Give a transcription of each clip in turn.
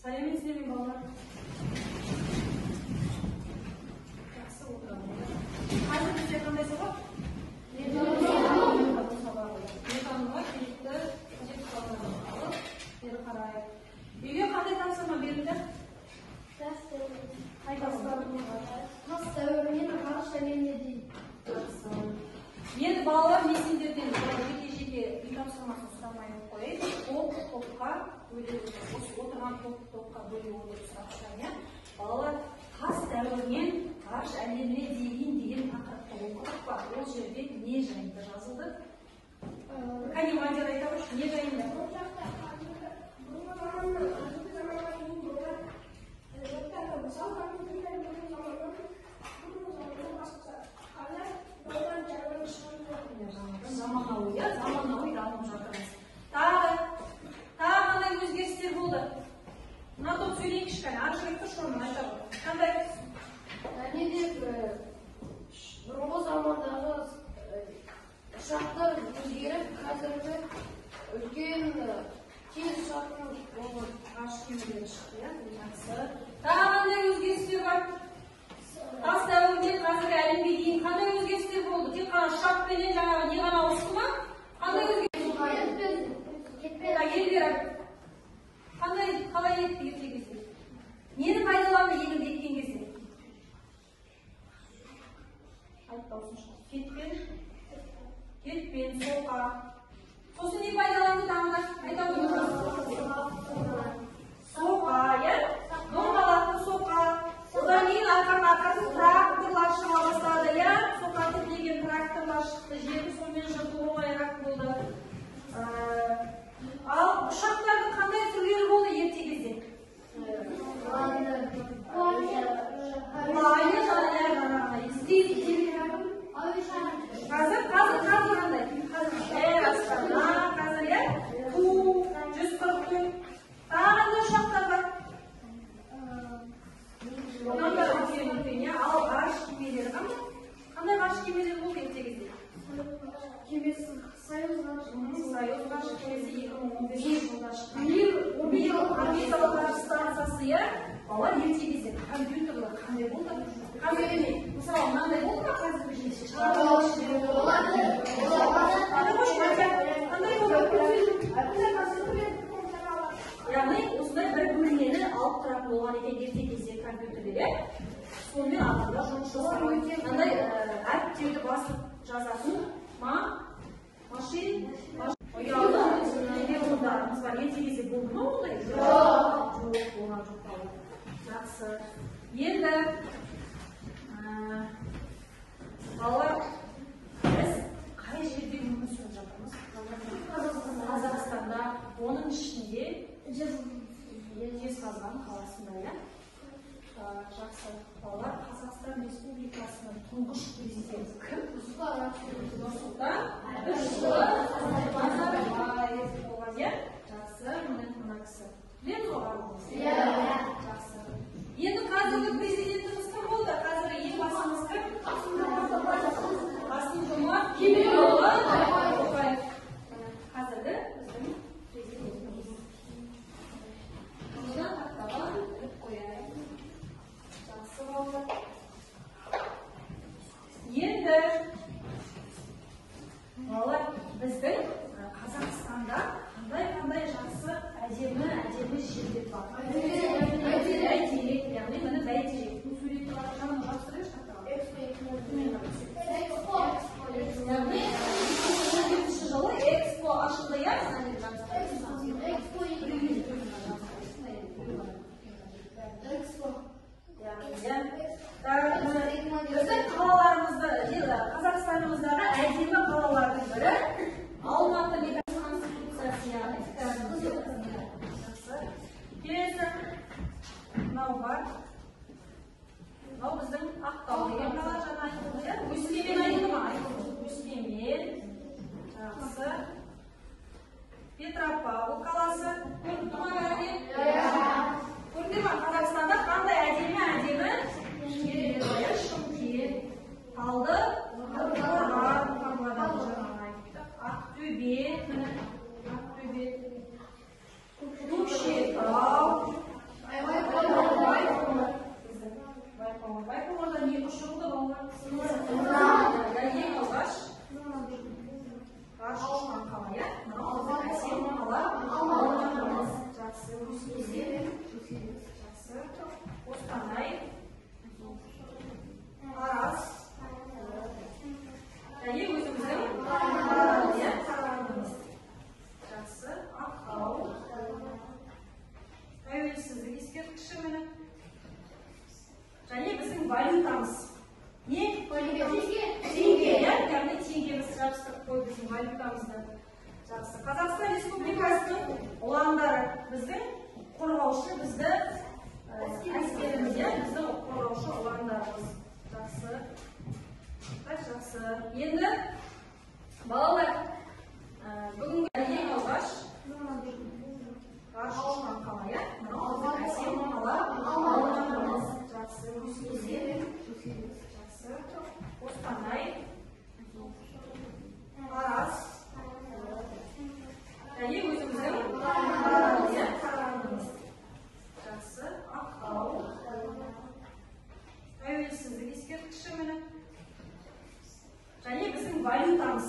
Сәлеметсіздер ме, балалар? Жақсы, отырамын. Қазір бізде қандай сабақ? Дүниетану сабағы. Дүниетануға керекті қажет құралдарды алып, бері қарай. Үйге қандай тапсырма берілді? Қай тапсырма? Тас дәуірінен ғарыш әлеміне дейін. Жақсы. Енді, балалар, мен сендерден жеке-жеке үй тапсырмасын сұрамай ақ қояйын. Топ топқа бөле отырып, осы отырған топ топқа бөле отырып сұрақ сұрайын, иә? Балалар, тас дәуірінен ғарыш әлеміне дейін деген тақырыпты оқыдық па? Ол жерде не жайында жазылды? Кәне, Мадияр, айта қойшы, не жайында? Ол жақта қазіргі бұрынғы заманнан қазіргі заманға дейін болған заттарды, мысалы, компьютерлер бұрынғы заманнан басқаша. Қазір болған жаңадан шығарып жатыр. Заманауи, иә, заманауи дамып жатырмыз. Тағы қандай өзгерістер болды? Мына топ сөйлейікші, кәне, ары жігіт тұршы орнынан, айта ғой. Қандай? Және де бұрынғы замандағы ұшақтар өзгеріп, қазіргі үлкен тез ұшатын болған. Ғарыш кемелері шықты, иә, жақсы. Тағы қандай өзгерістер бар? Тас дәуірінен қазіргі әлемге дейін қандай өзгерістер болды? Тек қана ұшақпенен жаңағы не ғана ауысты ма? Қандай өзгеріс? Елвира, қандай, қалай етті ерте кезде? Нені пайдаланды егінді еккен кезде? Айт, дауысын шығар. Кетпен, кетпен, соқа. Сосын не пайдаланды тағы да? Айта ғой. Соқа, иә? Доңғалақты соқа. Одан кейін арқан тракторлар шыға бастады, иә? Соқа тіркелген тракторлар шықты, жерді сонымен жырту оңайырақ болды. Ал ұшақтардың қандай түрлері болды ерте кезде? Планер, жаңа истребитель. Қазір қандай? Қазір Эйр Астана, қазір, иә? Ту 144. Тағы қандай ұшақтар бар? Одан да үлкен үлкен, иә? Ал ғарыш кемелері қандай? Қандай ғарыш кемелері болды ерте кезде? Кемесі Союз ғарыш. Союз ғарыш кемесі 2015 жылда шыққан. Мир орбиталық ғарыш станциясы, иә? Балалар, ерте кезде компьютерлер қандай болды? Қазір міне, мысалы, мынандай болды ма қазіргі кезде? Болады. Қандай қойшы, Мадияр? Қандай болды? Яғни осындай бір бөлмені алып тұратын болған екен ерте кезде компьютерлер, иә? Сонымен адамдар жұмыс жасаған. Мынандай әріптерді басып жазатын машин, ұялы телефондарымыз бар. Ерте кезде болды ма ондай? Жоқ, болған жоқ, балалар. Жақсы. Енді балалар, біз қай жерде өмір сүріп жатырмыз? Қазақстанда, оның ішінде Жезқазған қаласында, иә? Жақсы. Балалар, Қазақстан Республикасының тұңғыш президенті кім? Нұрсұлтан Әбішұлы Назарбаев болған, иә? Жақсы, міне мына кісі. Білеміз ғой барлығымыз? Иә. Жақсы. Енді қазіргі президентіміз кім болды? Қазіргі елбасымыз кім? Қасым Жомарт Кемелұлы Тоқаев. Міне, қазіргі біздің президентіміз. Мына тақтаға іліп қояйық. Жақсы, балалар. Енді, балалар, біздің Қазақстанда қандай-қандай жақсы, әдемі, әдемі жерлер бар? Бәйтерек, яғни міне бәйтеректің суреті бар. Жаным, жабыстырайықшы тақтаға. Төмен қарай түседі. Яғни 2014 жылы Экспо ашылды, иә? Мына жерге жабыстырайық. Біреуге төмен қарай жабыстырайық. Мына жерге төмен қарай. Яғни, иә. Біздің қалаларымызда, Қазақстанымыздағы әдемі қалалардың бірі Алматы Конституциясы, яғни жақсы. Келесі мынау бар. Мынау біздің Ақтау деген қала, жаңа айтылды, иә? Өскемен айтылды ма? Айтылды. Өскемен. Жақсы. Петропавл қаласы. Көрініп тұр ма бәріне? Көрдіңдер ма? Қазақстанда қандай әдемі әдемі жерлер бар, иә? Шымкент, Талды, Қорған, Павлодар жаңа айттық. Ақтөбе, міне, Ақтөбе. Көкшетау, қала, иә? Мынау біздің әсем қала Алматымыз. Жақсы. Өскемен. Жақсы. Қостанай. Тараз. Және өзіміздің Қарағанды, иә? Қарағандымыз. Жақсы. Ақтау. Тәуелсіздік ескерткіші міне. Және біздің валютамыз. Не? Теңге, иә? Яғни теңгеміз жабыстырып қой біздің валютамызды. Жақсы. Қазақстан Республикасының ұландары біздің қорғаушы, бізді әскеріміз, иә? Біздің қорғаушы ұландарымыз. Жақсы. Жақсы. Енді балалар, бүгінгі ең алғаш ғарыш ұшқан қала, иә? Мынау біздің әсем қала Алматымыз. Жақсы. Өскемен. Жақсы. Қостанай. Тараз. Және өзіміздің Қарағанды, иә? Қарағандымыз. Жақсы. Ақтау. Тәуелсіздік ескерткіші міне. Және біздің валютамыз.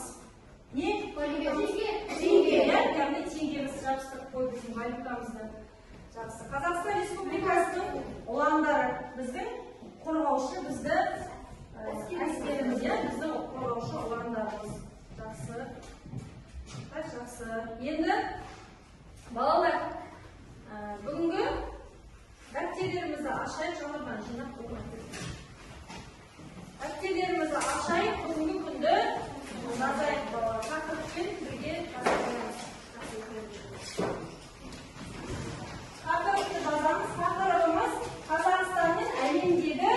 Не? Теңге, иә? Яғни теңгеміз жабыстырып қой біздің валютамызды. Жақсы. Қазақстан Республикасының ұландары біздің қорғаушы, бізді әскеріміз, иә? Біздің қорғаушы ұландарымыз. Жақсы. Жақсы. Енді балалар, бүгінгі дәптерлерімізді ашайық, жаңадан жинап қойған. Дәптерлерімізді ашайық, бүгінгі күнді жазайық балалар. Тақырыппен бірге жазамыз. Тақырыпты жазамыз. Тақырыбымыз Қазақстанның әлемдегі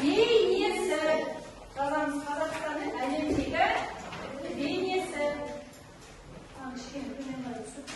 бейнесі. Жазамыз Қазақстанның әлемдегі бейнесі. Кішкене төмен қарай түсіп.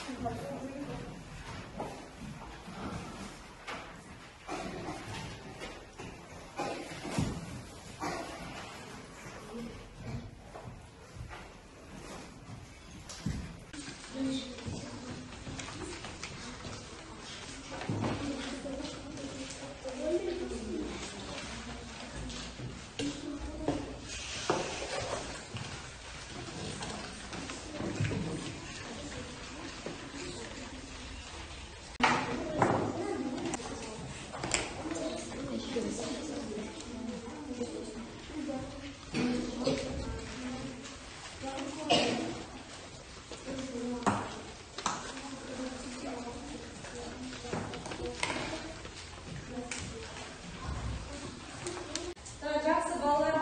Жақсы, балалар,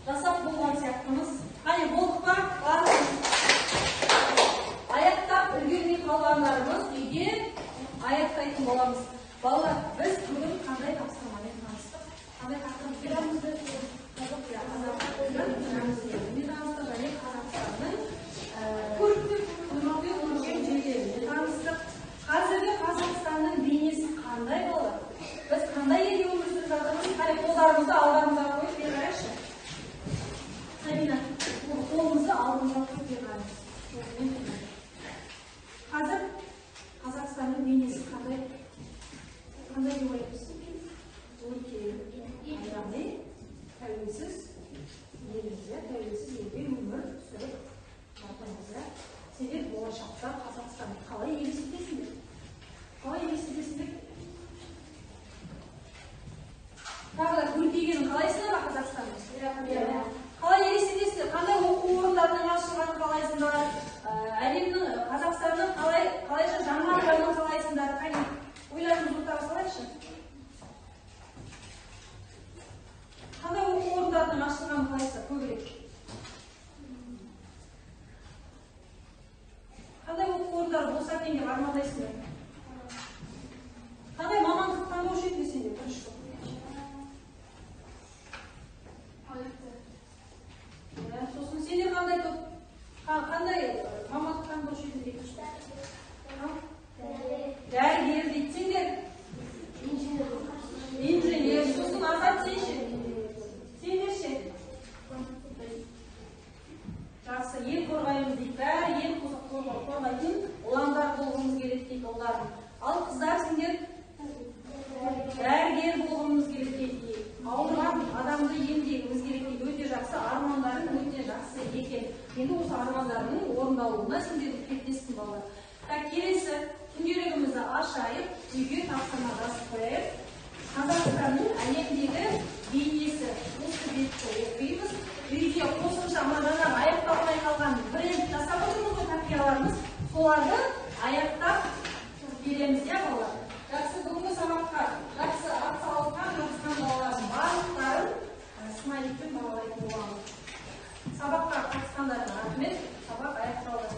жасап болған сияқтымыз. Қане, болдық па? Барлығымыз аяқтап үлгермей қалғандарымыз үйде аяқтайтын боламыз. Балалар, біз бүгін қандай тапсырмамен таныстық? Қандай тақырыппен рәміздерімен таныстық және Қазақстанның көрікті көркем жерлерімен таныстық. Қазіргі Қазақстанның бейнесі қандай, балалар? Біз қандай елде өмір сүріп жатырмыз? Қане, қолдарымызды алдарымызға қойып бері қарайықшы. Сабина, қолымызды алдымызға қойып бері қараймыз. Қазір Қазақстанның бейнесі қандай? Қандай деп ойлайсыз? Өркен, яғни тәуелсіз еліміз, тәуелсіз елде өмір сүріп жатырмыз. Сендер болашақта Қазақстанды қалай елестетесіңдер? Қалай елестетесіңдер? Тағы да көркейгенін қалайсыңдар ма Қазақстанның? Қалай елестетесіңдер? Қандай оқу орындарының ашылғанын қалайсыңдар? Әлемнің, Қазақстанның қалайша жаңғырғанын қалайсыңдар? Қане, ойларыңызды ортаға салайықшы. Қандай оқу орындарының ашылғанын қалайсыздар көбірек? Қандай оқу орындары болса екен деп армандайсыңдар? Қандай мамандық таңдаушы едіңдер сендер бірінші топ? Сосын сендер қандай топ? Қандай мамандық таңдаушы едіңдер екінші топ? Дәрігер дейді. Сендер? Инженер. Сосын Азат, сен ше? Сендер ше? Жақсы, ел қорғаймыз дейді. Бәрі ел қорғайтын ұландар болғымыз келеді дейді ұлдарым. Ал қыздар, сендер дәрігер болғымыз келеді дейді. Ауырған адамды емдегіміз келеді дейді. Өте жақсы, армандарың өте жақсы екен. Енді осы армандарының орындалуы Әлемдегі бейнесі. Осы бетті оқимыз. Үйде қосымша мына жаңағы аяқталмай қалған бренд жасап отырмыз ғой, тақияларымыз, соларды аяқтап береміз, иә, балалар? Жақсы, бүгінгі сабаққа жақсы атсалысқан, қатысқан балалардың барлықтарын смайликпен бағалайтын боламыз. Сабаққа қатысқандарыңа рахмет, сабақ аяқталды.